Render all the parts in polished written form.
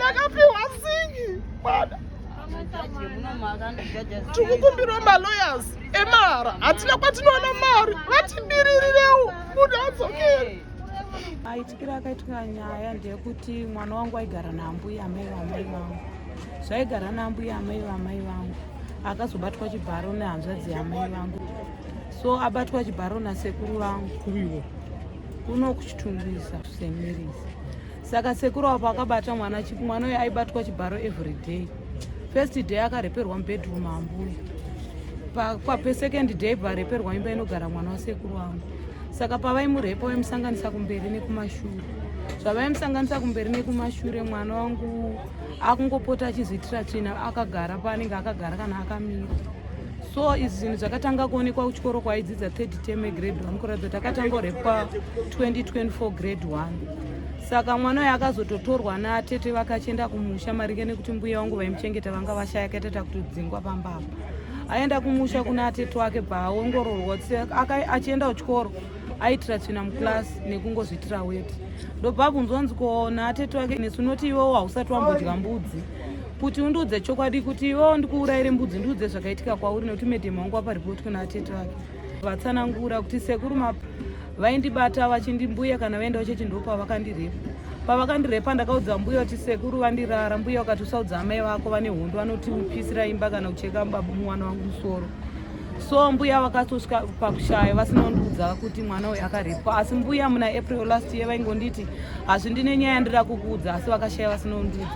Akapiwa singi mwana. Tikukumbirwa malawyers emahara, hatina kwatinoona mari, vatimirirewo munhu adzokere. Maitikiro akaitika nyaya ndeyekuti mwana wangu aigara naambuya amai vamai vangu. Zvaigara naambuya amai vamai vangu, akazobatwa chibharo nehanzvadzi yamai vangu. So abatwa chibharo nasekuru vangu Kuviwo? Kuno kuChitungwiza, St Mary's. Saka sekuru avo paakabata mwana, mwana uyo aibatwa chibharo every day. First day akareperwa mubedroom ambuya. Pasecond day pareperwa imba inogara mwana wasekuru wangu. Saka pavaimurepa vaimusanganisa kumberi nekumashure. Zvavaimusanganisa kumberi nekumashure, mwana wangu akungopota achizviitira tsvina akagara paanenge akagara kana akamira. So izvi zvinhu zvakatanga kuonekwa kuchikoro kwaaidzidza, third term egrade 1, kuratidza kuti akatanga kurepwa 2024, grade 1. Saka mwana uyu akazototorwa natete vakachienda kumusha, maringe nekuti mbuya vangu vaimuchengeta vanga vashaya, akaita takutodzingwa pamba apa. Aenda kumusha kuna atete wake, bvaaongororwa. Achienda kuchikoro aitira tsvina muclass nekungozviitira weti. Ndobva abvunzwa nzi ko naatete wake nesu unoti iwewo hausati wambodya mbudzi, kuti undiudze chokwadi kuti iwewo ndikuurayire mbudzi, ndiudze zvakaitika kwauri, nekuti madam wangu wapa ripoti kuna atete vake. Vatsanangura kuti sekuru vaindibata vachindimbuya kana vaenda vachechi, ndo pavakandirepa. Pavakandirepa ndakaudza mbuya kuti sekuru vandirara. Mbuya vakati, "Usaudza amai vako, vane hondo, vanotipisira imba kana kucheka baba mwana wangu musoro." So mbuya vakatosvika pakushaya vasina kundiudza kuti mwana uyu akarepwa. Asi mbuya muna April last year vaingonditi, "Hazvindine nyaya ndira kukuudza," asi vakashaya vasina kundiudza.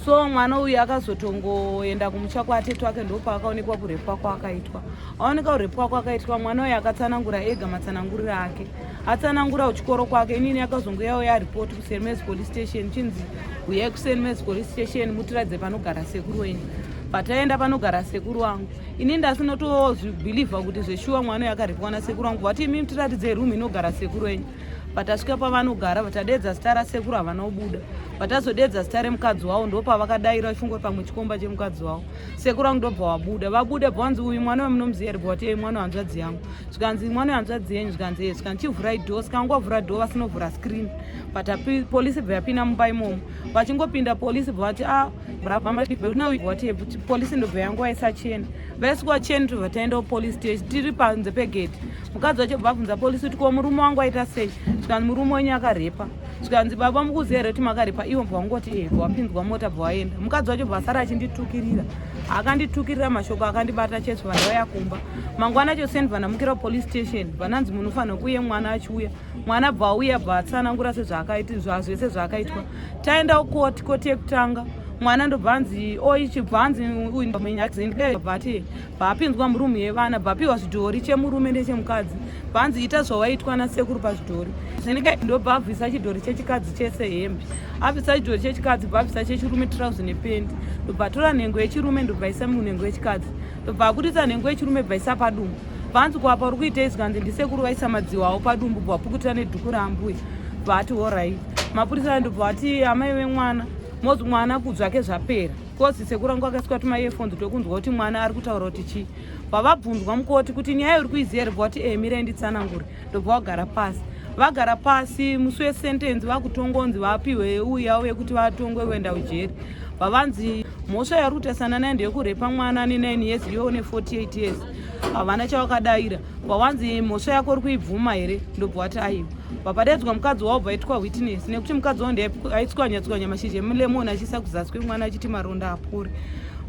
So mwana uyu akazotongoenda kumusha kwatete wake, ndopaakaonekwa kurepwa kwaakaitwa. Aoneka kurepwa kwakaitwa mwana uyu, akatsanangura ega matsananguriro ake. Atsanangura kuchikoro kwake, inini akazongouyawo yaripoti kuSt Mary's Police Station, chinzi uyai kuSt Mary's Police Station mutiradze panogara sekuru wenyu. Pataenda panogara sekuru wangu, ini ndasinotozvibhilivha kuti zveshuwa mwana uyu akarepwa nasekuru wangu. Vati, "Imi tiratidze room inogara sekuru wenyu." Patasvika pavanogara, vatadedza zita rasekuru, havana kubuda. Vatazodedza zita remukadzi wavo, ndopavakadaira vachifunga pamwe chikomba chemukadzi wavo. Sekuru vangu ndobva vabuda. Vabuda, bvanzi, "Uyu mwana wemunomuziva here?" Bvati, "Mwana wehanzvadzi yangu." Zvikanzi, "Mwana wehanzvadzi yenyu?" Zvikanzi, "E." Zvikanzi, "Chivhurai door." Sikangovhura door, vasinovhura screen, but polisi bva yapinda mumba imomo. Vachingopinda polisi, bva vati, "A, vati polisi ndobva yangu vaisa cheni." Vaiswa cheni, tobva taenda kupolice station. Tiri panze pegate, mukadzi wacho bva abvunza polisi kuti, "Ko murume wangu aita sei?" Zvikanzi, "Murume wenyu akarepa." Zvikanzi, "Baba, mukuziva here kuti makarepa?" Ivo bva vangoti, "E." Bva wapinzwa mota, bva waenda. Mukadzi wacho bva asara achinditukirira. Akanditukirira mashoko akandibata chete. Vandauya kumba mangwana acho seni, bva ndamukira police station. Bva munhu unofanira kuuye mwana achiuya. Mwana bva auya, bva atsanangura sezvese zvaakaitwa. Taenda kukoti, koti yekutanga, mwana ndobva anzi oichibva anzi bvati, bva apinzwa muroom yevana, bva apiwa zvidhori chemurume nechemukadzi. Bvanzi, "Ita zvawaitwa nasekuru pazvidhori." Ndobva abvisa chidhori chechikadzi chese hembe. Abvisa chidhori chechikadzi, bva abvisa chechirume trouser nependi. Ndobva atora nhengo yechirume, ndobva isa munhengo yechikadzi. Ndobva abudisa nhengo yechirume, bva isa padumbu. Bvanzi, "Kuapa uri kuitei?" Zvikanzi, "Ndisekuru vaisa madziwa avo padumbu." Bva pukutira nedhuku raambuya. Bva ati, "Alright." Mapurisa ndobva ati, "Amai vemwana, mozi mwana kudzvake zvapera," cause sekuru angu akaiswa tumaearphones tokunzwa kuti mwana ari kutaura kuti chii. Bva vabvunzwa mukoti kuti, "Nyaya uri kuiziva here?" Bva vati, "E, mirai nditsanangure." Ndobva vagara pasi. Vagara pasi, musi wesentence vakutongonzi vapiwe uyawo yekuti vatongwe kuenda kujeri. Vavanzi, "Mhosva yauri kutarisana nayo ndeyekurepa mwana ane 9 years, iwe une 48 years." Havana chavakadaira. Vawanzi, "Mhosva yako uri kuibvuma here?" Ndobva vati, "Aiwa." Vapadaidzwa mukadzi wavo, bvaitwa witness, nekuti mukadzi wavo ndiye aitswanya tswanya mashizha emulemoni achiisa kuzasi kwemwana achiti maronda apore.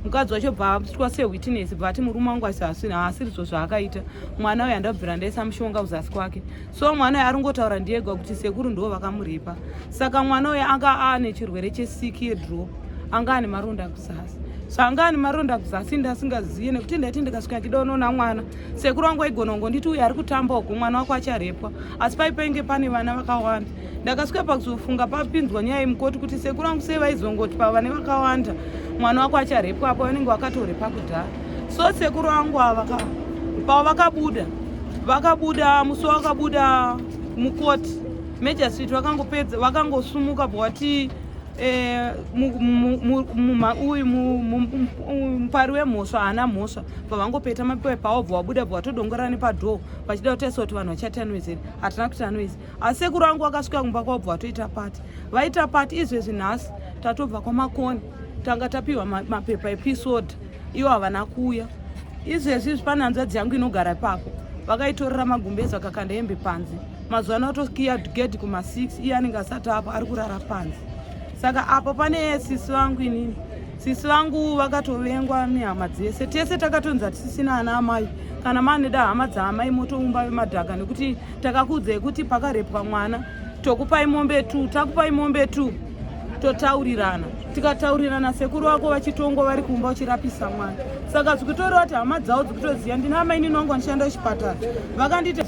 Mukadzi wacho bva aitwa sewitness, bva ati, "Murume wangu haasirizvo zvaakaita. Mwana uyu handabvira ndaisa mushonga kuzasi kwake." So mwana uyu ari ngotaura ndiyega kuti sekuru ndo vakamurepa. Saka mwana uyu anga ane chirwere chesiki yedrop, anga ane maronda kuzasi. So anga ane maronda kuzasi, ndasingaziye, nekuti ndaiti ndikasvika ndidonoona mwana, sekuru wangu aigona kungonditi, "Uyu ari kutamba uku, mwana wako acharepwa." Asi pai painge pane vana vakawanda. Ndakasvika pakuzofunga papinzwa nyaya yemukoti kuti sekuru vangu sei vaizongoti pavane vakawanda, "Mwana wako acharepwa," apo vanenge vakatorepa kudhara. So sekuru vangu ava pavo vakabuda, vakabuda musi wakabuda mukoti magistrate, vakangopedza vakangosumuka, bvati uyu mupari wemhosva haana mhosva. Bva vangopeta mapepa avo, bva vabuda, bva vatodongorera nepadoor vachida kutarisa kuti vanhu vachaita noise here. Hatina kuita noise, asi sekuru vangu vakasvika kumba kwavo, bva vatoita party. Vaita party izvezvi nhasi. Tatobva kwaMakoni, tanga tapiwa mapepa epeace order, ivo havana kuuya. Izvezvi izvi pane hanzvadzi yangu inogara ipapo, vakaitorera magumbezi, vakakanda hembe panze. Mazuva ano atokiya gedhi kuma6, iye anenge asati apo, ari kurara panze. Saka apo pane sisi vangu, inini sisi vangu vakatovengwa nehama dzese. Tese takatonzi hatisisina ana amai. Kana maneda hama dzaamai, motoumba vemadhaka, nekuti takakuudzai kuti pakarepwa mwana tokupai mombe 2, takupai mombe 2, totaurirana. Tikataurirana, sekuru vako vachitongwa vari kumba vachirapisa mwana. Saka zvikutoreva kuti hama dzavo dzikutoziva. Ndina amainini vangu vanoshanda kuchipatara, vakanditi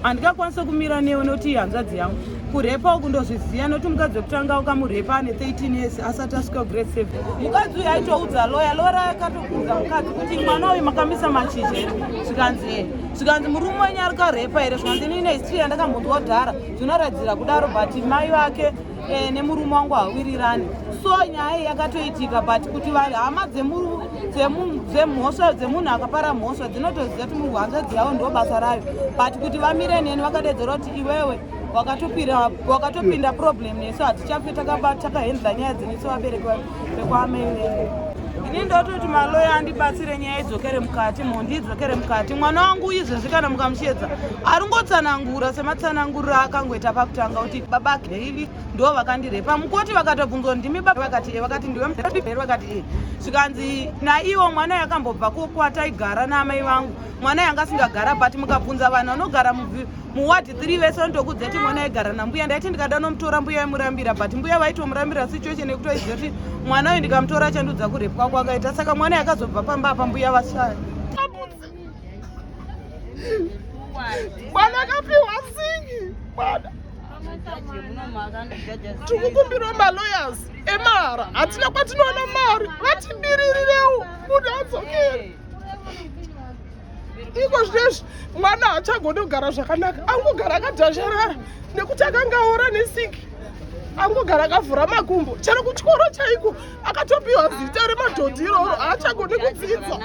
handingakwanisa kumira newe nekuti hanzvadzi yangu. Kurepa uku ndozviziva, nekuti mukadzi wekutanga ukamurepa ane 13 years, asati asvika grade 7. Mukadzi uyu aitoudza loya, loya akatobvunza mukadzi kuti mwana uyu makamisa mashizha here? Zvikanzi e. Zvikanzi murume wenyu ari karepa here? Zvikanzi inini history yandakambonzwa kudhara zvinoratidzira kudaro, but mai vake nemurume wangu hawirirani. So nyaya iyi yakatoitika, but kuti hama dzemhosva, dzemunhu akapara mhosva, dzinotoziva kuti hanzvadzi yavo ndo basa rayo, but kuti vamire neni, vakadedzera kuti iwewe wakatopinda problem nesu, hatichafe takahandla nyaya dzenesu vabereki vekwaamai vedu. Ini ndototi maloya andibatsire, nyaya idzokere mukati, mhondi idzokere mukati. Mwana wangu izvezvi kana mukamushedza, ari ngotsanangura sematsananguriro akangoita pakutanga kuti baba ivi ndo vakandirepa. Mukoti vakatobvunzwa, "Ndimi baba?" Vakati e. Vakati, "Ndiwe?" Vakati e. Zvikanzi naiwo mwana yakambobva kwataigara naamai vangu, mwana yanga asingagara, but mukabvunza vanhu vanogara muward 3 vese vanotokudza kuti mwana aigara nambuya. Ndaiti ndikada nomutora, mbuya vaimurambira, but mbuya vaitomurambira situation yekutoiziva kuti mwana uyu ndikamutora achandudza kurepwa kwakaita. Saka mwana yakazobva pamba apa mbuya vashaya. Mwana akapiwa singi. Mwana tikukumbirwa malawyers emahara, hatina kwatinoona mari. Vatibiririrewo munhu adzokere. Iko zvinezvi mwana haachagoni kugara zvakanaka, angogara akadhasharara nekuti akanga aora nesiki, angogara akavhura makumbo. Chero kuchikoro chaiko akatopiwa zita remadhodhi iroro, haachagoni kudzidza,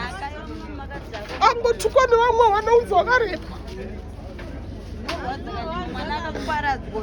angotukwa nevamwe vanaunzi wakarepwa. Mwana akaparadzwa.